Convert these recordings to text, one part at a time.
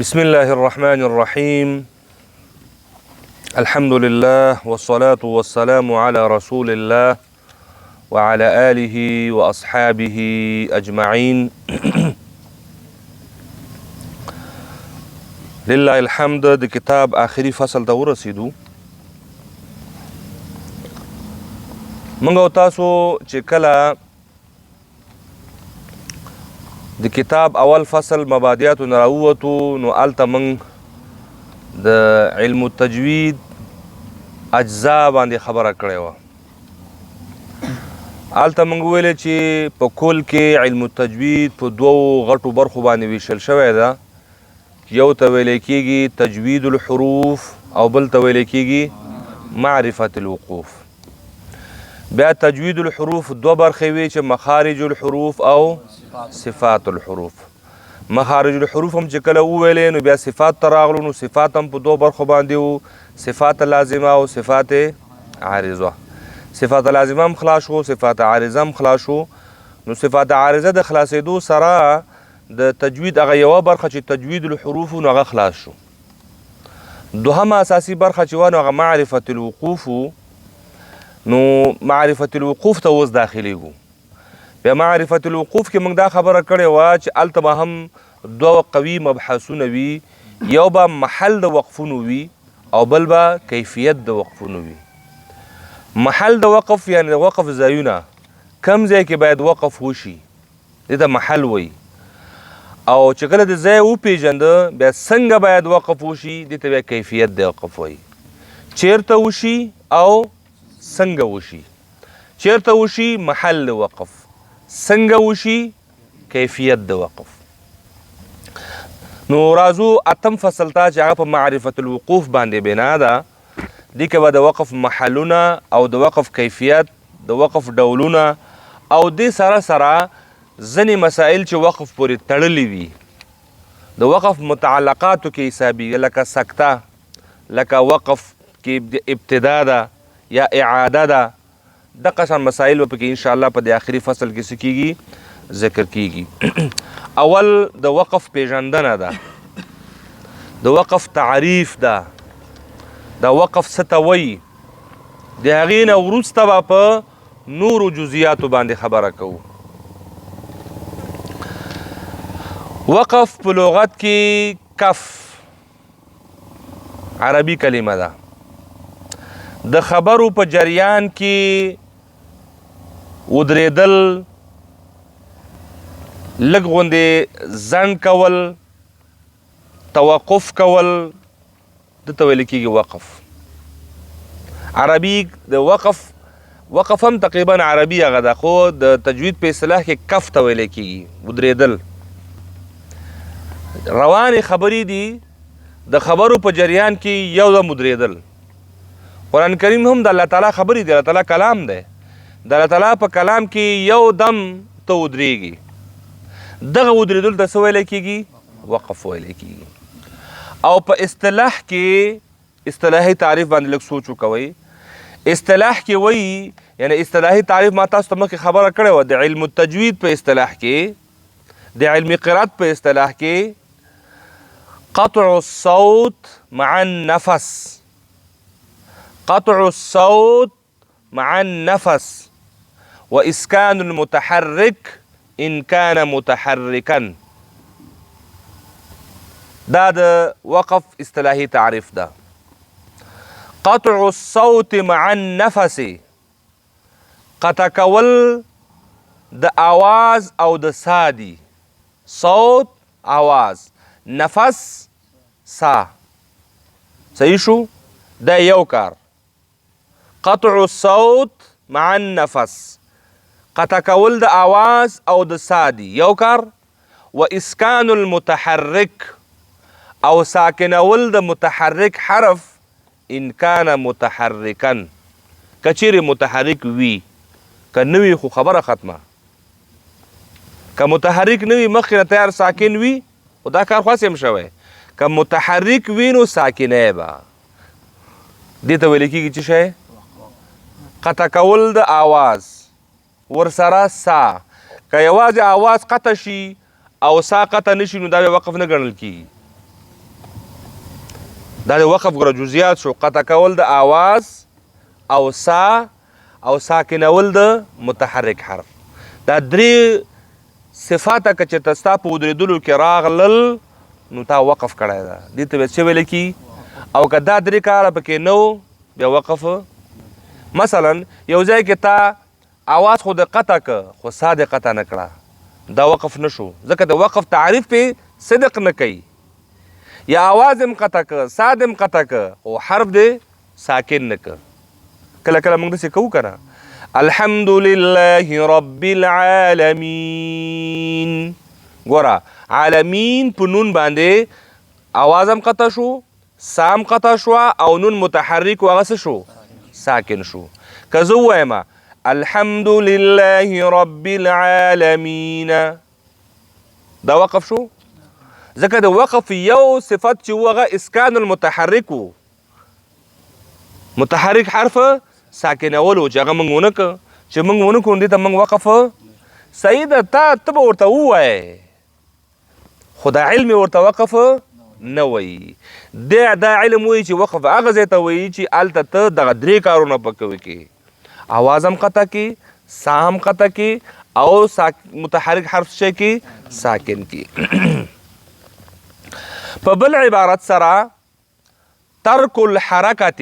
بسم الله الرحمن الرحيم الحمد لله والصلاة والسلام على رسول الله وعلى آله وأصحابه أجمعين. لله الحمد د کتاب آخري فصل ته ورسېدو. موږ او تاسو چې کله د کتاب اول فصل مبادیاتو نه راووتو، نو هلته موږ د علم التجوید اجزا باندې خبره کړې وه. هلته موږ ویلې چې په کل کې علم التجوید په دوو غټو برخو باندې ویشل شوی ده. یو ته ویل کېږي تجوید الحروف او بل ته ویل کېږي معرفت الوقوف. بیا تجوید الحروف دوه برخې وي چې مخارج الحروف او صفات الحروف. مخارج الحروف هم چې کله وویلې نو بیا صفات ته راغلو، نو صفات هم په دوه برخو باندې وو، صفات لازمه او صفات عارضه. صفات لازمه هم خلاص شو، صفات عارضه هم خلاص شو. نو صفات عارضه د خلاصېدو سره د تجوید هغه یوه برخه چې تجوید الحروف نو هغه خلاص شو. دوهمه اساسي برخه چې وه نو هغه معرفت الوقوف، نو معرفت الوقوف ته اوس داخلېږو. بیا معرفت الوقوف کې موږ دا خبره کړې وه چې هلته به هم دوه قوي مبحثونه وي، یو به محل د وقفونو وي او بل به کیفیت د وقفونو وي. محل د وقف یعنی د وقف ځایونه، کم ځای کې باید وقف وشي، دې ته محل وایي. او چې کله د ځای وپېژنده بیا څنګه باید وقف وشي، دې ته بیا کیفیت د وقف وایي. چیرته وشي او څنګه وشي. چیرته وشي محل د وقف، څنګه وشي کیفیت د وقف. نو راځو اتم فصل ته چې هغه په معرفت الوقوف باندې بنا ده. دې کې به د وقف محلونه او د وقف کیفیت، د وقف ډولونه او دې سره سره ځینې مسائل چې وقف پورې تړلي وي، د وقف متعلقاتو کې حسابېږي، لکه سکته، لکه وقف کې ابتدا ده یا اعاده ده. دغه شان مسائل به پکې انشاءالله په دې آخري فصل کې څه کېږي، ذکر کېږي. اول د وقف پېژندنه ده، د وقف تعریف ده، د وقف څه ته وایي. د هغې نه وروسته به په نورو جزئیاتو باندې خبره کوو. وقف په لغت کې کف عربي کلمه ده. د خبرو په جریان کې ودرېدل، لږ غوندې ځنډ کول، توقف کول، ده ته ویل کېږي وقف. عربي د وقف، وقف هم تقریبا عربي هغه ده، خو د تجوید په اصطلاح کې کف ته ویل کېږي، ودرېدل. روانې خبرې دي، د خبرو په جریان کې یو دم ودرېدل. قرآن کریم هم د الله تعالی خبرې دي، الله تعالی کلام دی، د الله تعالی په کلام کې یو دم ته ودرېږي. دغه ودرېدل ته څه ویل کېږي؟ وقف ویل کېږي. او په اصطلاح کې، اصطلاحي تعریف باندې لږ سوچ وکوئ. اصطلاح کې وایي، یعنی اصطلاحي تعریف ما تاسو ته مخکې خبره کړې وه، د علم التجوید په اصطلاح کې، د علم قرات په اصطلاح کې قطع الصوت مع النفس، قطع الصوت مع النفس وإسكان المتحرك إن كان متحركا. دا د وقف اصطلاحي تعریف ده. قطع الصوت مع النفس، قطع کول د آواز او د سا دي. صوت آواز، نفس سا. صحیح شو؟ دا یو کار، قطع الصوت مع النفس، قطع کول د آواز او د سا دي، یو کار. و اسکان المتحرک، او ساکنول د متحرک حرف ان کان متحرکا، کچیر متحرک وي، که نه وي خو خبره ختمه. که متحرک نه وي مخکې نه تیار ساکن وي، خو دا کار خو هسې هم شوی. که متحرک وي نو ساکنی به. دې ته ویل کېږي چې شی قطع کول د آواز ورسره سا. که یوازې آواز قطع شي او سا قطع نشي نو دا بیا وقف نه ګڼل کېږي. دا د وقف ګره جزئیات شو، قطع کول د آواز او سا او ساکنول د متحرک حرف. دا درې صفاته که چېرته ستا په ودرېدلو کې راغلل نو تا وقف کړی ده، دې ته به څه ویل کي؟ او که دا درې کاره پکې نه و بیا وقف. مثلا یو ځای کې تا آواز خو د قطع که خو سا دې قطع نه کړه، دا وقف نه شو، ځکه د وقف تعریف پې صدق نه کوي. یا آواز هم قطع که، سا دې هم قطع که، خو حرف دې ساکن نه که. کله کله موږ داسې کوو که نه، الحمد لله رب العالمین. ګوره عالمین په نون باندې آواز هم قطع شو، سا هم قطع شوه، او نون متحرک و هغه څه شو؟ ساکن شو. که زه ووایم الحمد لله رب العالمین، دا وقف شو، ځکه د وقف یو صفت چې و هغه اسکان المتحرک و، متحرک حرف ساکنول و، چې هغه موږ ونه کړ، چې موږ ونه کړو دې ته موږ وقف صحیح ده، ته به ورته ووایې، خو دا علم یې ورته وقف نه وایي. دی دا علم وایي چې وقف هغه ځای ته وایي چې هلته ته دغه درې کارونه پکې وکړې، آواز هم قطع کړې، سا هم قطع کړې، او متحرک حرف څه شی کړې؟ ساکن کړې. په بل عبارت سره ترک الحرکة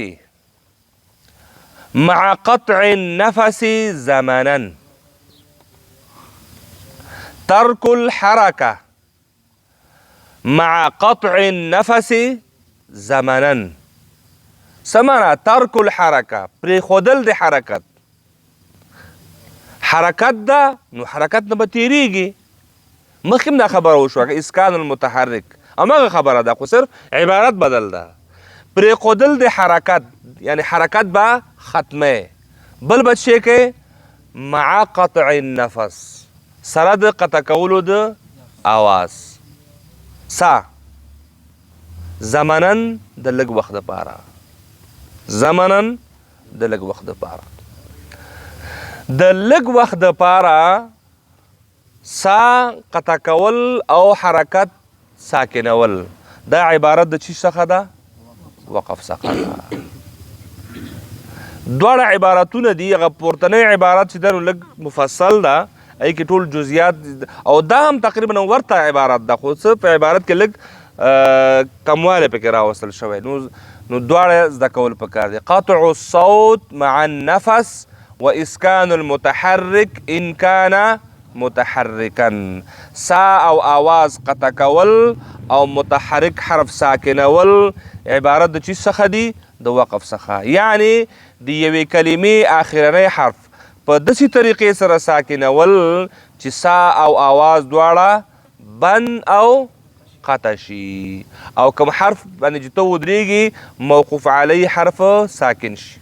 مع قطع النفس زمنا. ترک الحرکة مع قطع النفس زمنا. سمانا ترک الحرکة پرېښودل د حرکت، حرکت ده نو حرکت نه به تېرېږي. مخکې هم دا خبره وشوه که اسکان المتحرک هماغه خبره ده، خو صرف عبارت بدل ده. پرېښودل د حرکت یعنی حرکت به ختمه، بل به څه کوي؟ مع قطع النفس، سره د قطع کولو د آواز، سا زمنن د لږ وخت دپاره، زمنن د لږ وخت دپاره، د لږ وخت دپاره سا قطع کول او حرکت ساکنول، دا عبارت د چی څخه ده؟ وقف څخه ده. دواړه عبارتونه دي، هغه پورتنی عبارت چې ده نو لږ مفصل ده، هغې کې ټول جزئیات، او دا هم تقریبا ورته عبارت ده، خو څه په عبارت کې لږ کموالی پکې راوستل شوی. نو دواړه زده کول پکار دي. قطع الصوت مع النفس واسکان المتحرک ان کان متحرکا. سا او آواز قطع کول او متحرک حرف ساکنول عبارت د چیز څخه دي؟ د وقف څخه. یعنی د یوې کلمې آخرنی حرف په داسې طریقې سره ساکنول چې سا او آواز دواړه بند او قطع شي، او کوم حرف باندې چې ته ودرېږي موقوف علیه حرف ساکن شي.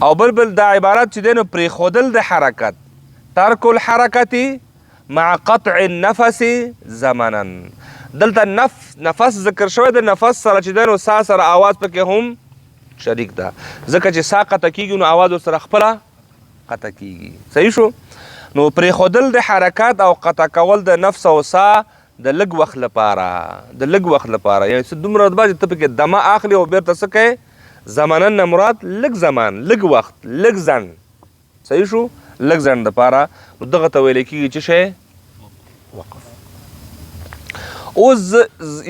او بل بل دا عبارت چې دی نو پرېښودل د حرکت، ترک الحرکت مع قطع النفس زمنا. دلته نفس ذکر شوی د نفس سره چې دی نو سا سره آواز پکې هم شریک ده، ځکه چې سا قطع کېږي نو آواز ورسره خپله قطع کېږي. صحیح شو؟ نو پرېښودل د حرکت او قطع کول د نفس او سا د لږ وخت لپاره، د لږ وخت لپاره، یعنی څه دومره به چې ته پکې دمه اخلي او بېرته څه کوې؟ زمانن نه مراد لږ زمان، لږ وخت، لږ ځنډ. صحیح شو؟ لږ ځنډ دپاره نو دغه ته ویل کېږي چې شی؟ وقف. اوس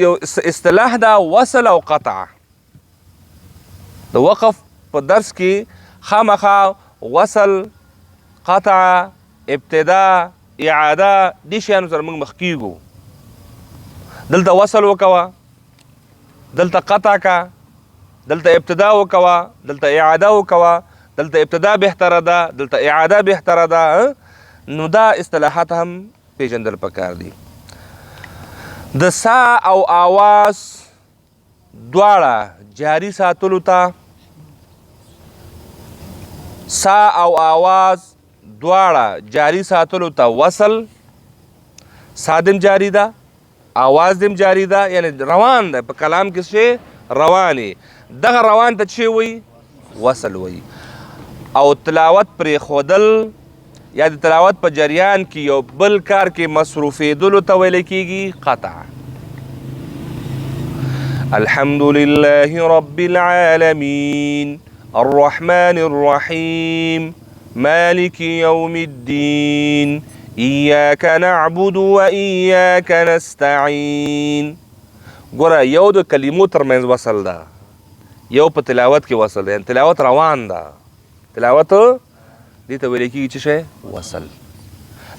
یو اصطلاح ده وصل او قطع. د وقف په درس کې خامخا وصل، قطع، ابتدا، اعاده دې شیانو سره موږ مخ کېږو. دلته وصل وکوه، دلته قطع کا، دلته ابتدا وکوه، دلته اعاده وکوه، دلته ابتدا بهتره ده، دلته اعاده بهتره ده. نو دا اصطلاحات هم پېژندل پکار دي. د سا او آواز دواړه جاری ساتلو ته، سا او آواز دواړه جاری ساتلو ته وصل، سا دم جاری ده، آواز دم جاری ده، یعنی روان ده، په کلام کې څه رواني، دغه روان ته څه وایي؟ وصل وایي. او تلاوت پرېښودل یا د تلاوت په جریان کې یو بل کار کې مصروفېدلو ته ویل کېږي قطع. الحمد لله رب العالمین الرحمن الرحیم مالک یوم الدین ایاک نعبد و ایاک نستعین. ګوره یو د کلمو ترمنځ وصل ده، یو په تلاوت کې وصل ده، یعنی تلاوت روان ده. تلاوت دې ته ویل کېږي چې شی وصل.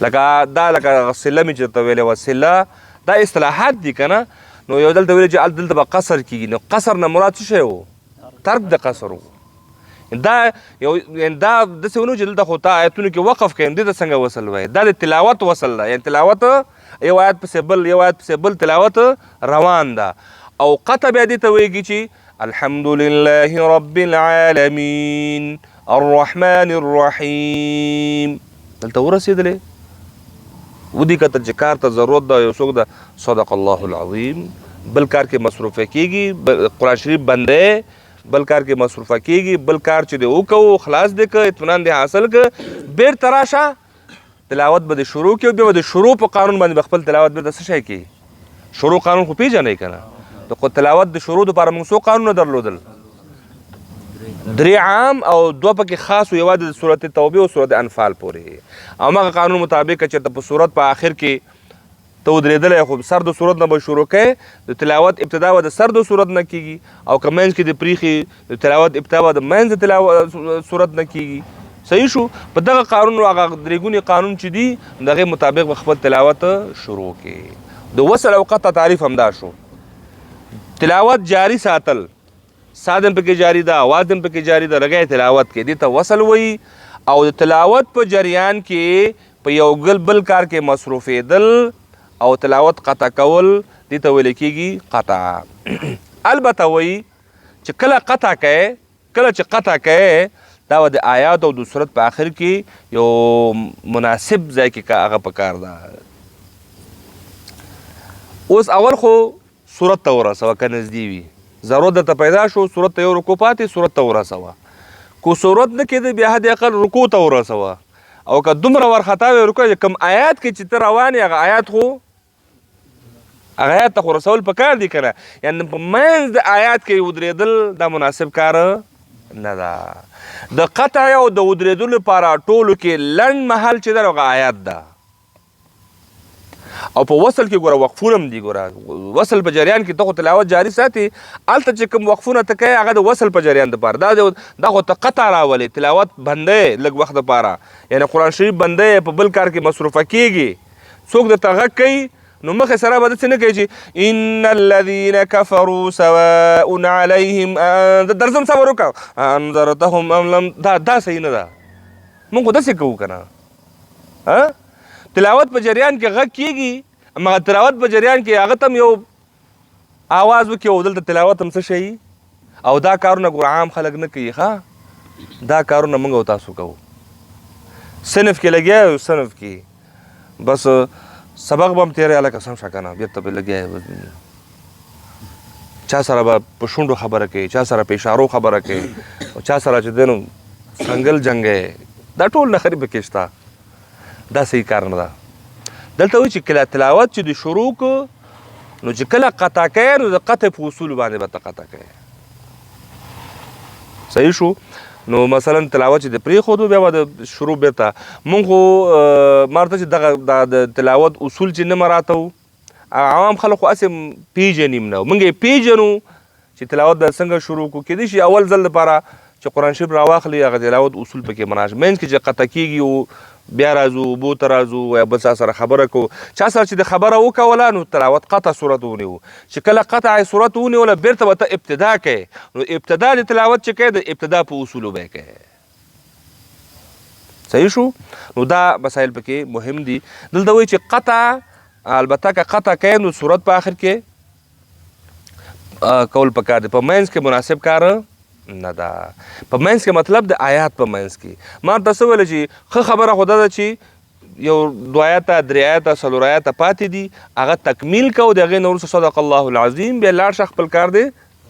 لکه دا لکه صله مې چې درته ویلې وه، صله دا اصطلاحات دي که نه. نو یو دلته ویل چې هلته دلته به قصر کېږي، نو قصر نه مراد څه شی و؟ ترک د قصر و. دا یو یعنی دا داسې ونه چې دلته خو تا آیتونو کې وقف کوي، دې ته څنګه وصل وایي؟ دا د تلاوت وصل ده، یعنی تلاوت یو آیت پسې بل، یو آیت پسې بل، تلاوت روان ده. او قطع بیا دې ته ویږي چې الحمد لله رب العالمین الرحمن الرحیم. دلته ورسېدلې، ودې کتل چې کار ته ضرورت ده، یو څوک ده صدق الله العظیم، بل کار کې مصروفه کېږي، قرآن شریف بندی، بل کار کې مصروفه کېږي، بل کار چې دې وکړو خلاص دې کړ، اطمینان دې حاصل کړ، بېرته راشه تلاوت به دې شروع کړي، بیا به د شروع په قانون باندې به خپل تلاوت بېرته څه شی کړي؟ شروع قانون خو پېژنئ که نه؟ د تلاوت د شروع دپاره موږ څو قانونه درلودل؟ درې عام او دوه پکې خاص وو، یوازې د سورت توبې او سورت انفال پورې. او هماغه قانون مطابق که چېرته په سورت په آخر کې ته ودرېدلی خو سر د سورت نه به شروع کوې، د تلاوت ابتدا به د سر د سورت نه کېږي، او که منځ کې دې پرېښي د تلاوت ابتدا به د منځ د تلاوت سورت نه کېږي. صحیح شو؟ په دغه قانون هغه درېګوني قانون چې دي د هغې مطابق به خپل تلاوت شروع کړي. د وصل او قطع تعریف همدا شو. تلاوت جاری ساتل، ساه دې پکې جاری ده، اواز دې پکې جاری ده، لګی تلاوت کې دې ته وصل وایي. او د تلاوت په جریان کې په یو ګل بل کار کې مصروفېدل او تلاوت قطع کول دې ته ویل کېږي قطع. البته وایي چې کله قطع کوې، کله چې قطع کوې دا به د آیات او د سورت په آخر کې یو مناسب ځای کې هغه پکار ده. اوس اول خو سورت ته ورسوه که نږدې وي، ضرورت درته پیدا شو سورت ته یو رکو پاتې سورت ته ورسوه. کو سورت نه کېده بیا حد اقل رکو ته ورسوه. او که دومره وارخطا وې رکو چې کوم آیات کې چې ته روان یې هغه آیات خو هغه آیات ته خو رسول پکار دي که نه، یعنې په منځ د آیات کې ودرېدل دا مناسب کار نه ده. د قطع او د ودرېدلو لپاره ټولو کې لنډ محل چې ده هغه آیات ده. او په وصل کې ګوره وقفونه هم دي، ګوره وصل په جریان کې ته خو تلاوت جاری ساتي، هلته چې کوم وقفونه ته کوې هغه د وصل په جریان دپاره دا دا خو ته قطع راولې، تلاوت بندی لږ وخت دپاره، یعنې قرآن شریف بندی په بل کار کې مصروفه کېږي، څوک درته غږ کوي نو مخې سره به داسې نه کوي چې ان الذین کفروا سواء علیهم درځم صبر وکړه انذرتهم ام لم، دا صحیح نه ده. موږ خو داسې کوو که نه، تلاوت په جریان کې غږ کېږي، مګر تلاوت په جریان کې هغه ته هم یو آواز وکړي او دلته تلاوت هم څه شي. او دا کارونه ګوره عام خلک نه کوي، ښه دا کارونه موږ او تاسو کوو. صنف کې لګیا یو، صنف کې بس سبق به هم تېری هلکه سم شه که نه، بېرته به لګیا یې، چا سره به په شونډو خبره کوي، چا سره په اشارو خبره کوي، او چا سره چې دی نو څنګل جنګی، دا ټول نخرې پکې شته. دا صحیح کار نه ده. دلته وایي چې کله تلاوت چې د شروع کو نو چې کله قطع کوې نو د قطع په اصول باندې به ته قطع کوې. صحیح شو؟ نو مثلا تلاوت چې د پرېښودو بیا به د شروع بېرته مونږ خو ما ورته چې دغه دا د تلاوت اصول چې نه مراته وو، عوام خلک خو هسې پېژني هم نه، مونږ یې پېژنو چې تلاوت به څنګه شروع کړو. کېدای شي اول ځل لپاره چې قرآن شریف راواخلي هغه تلاوت اصول پکې مناش، منځ کې چې قطع کېږي او بیا راځو اوبو ته راځو یا بل چا سره خبره کوو، چا سره چې د خبره وکوله نو تلاوت قطع صورت ونیو، چې کله قطع صورت ونیوله بېرته به ته ابتدا کوې، نو ابتدا د تلاوت چې کوې د ابتدا په اصولو به یې کوې. صحیح شو؟ نو دا مسایل پکې مهم دي. دلته وایي چې قطع البته که قطع کوې نو صورت په آخر کې کول پکار دی، په منځ کې مناسب کار نه ده. په منځ کې مطلب د آیات په منځ کې. ما ورته څه ویل چې ښه خبره خو دا ده چې یو دوه آیاته درې آیاته څلور آیاته پاتې دي هغه تکمیل که او د هغې نه وروسته صدق الله العظیم بیا لاړ شه خپل کار دې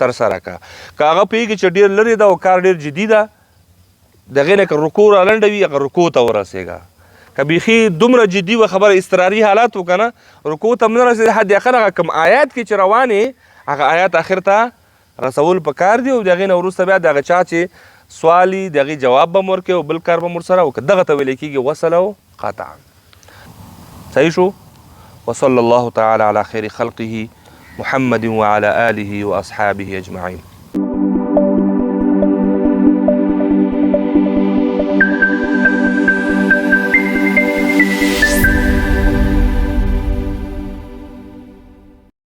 ترسره که. که هغه پوهېږي چې ډېر لرې ده او کار ډېر جدي ده د هغې نه که رکوع را لنډه وي هغه رکوع ته ورسېږه. که بیخي دومره جدي وه خبره اضطراري حالات و که نه رکوع ته هم نه رسېږي، حد اقل هغه کوم آیات کې چې روان یې هغه آیات اخر ته رسول پکار دی او د هغې نه وروسته بیا د هغه چا چې سوال وي د هغې جواب به هم ورکوې او بل کار به هم ورسره وکړه. دغه ته ویل کېږي وصل او قطع. صحیح شو؟ وصلی الله تعالی علی خیر خلقه محمد وعلى آله واصحابه اجمعین.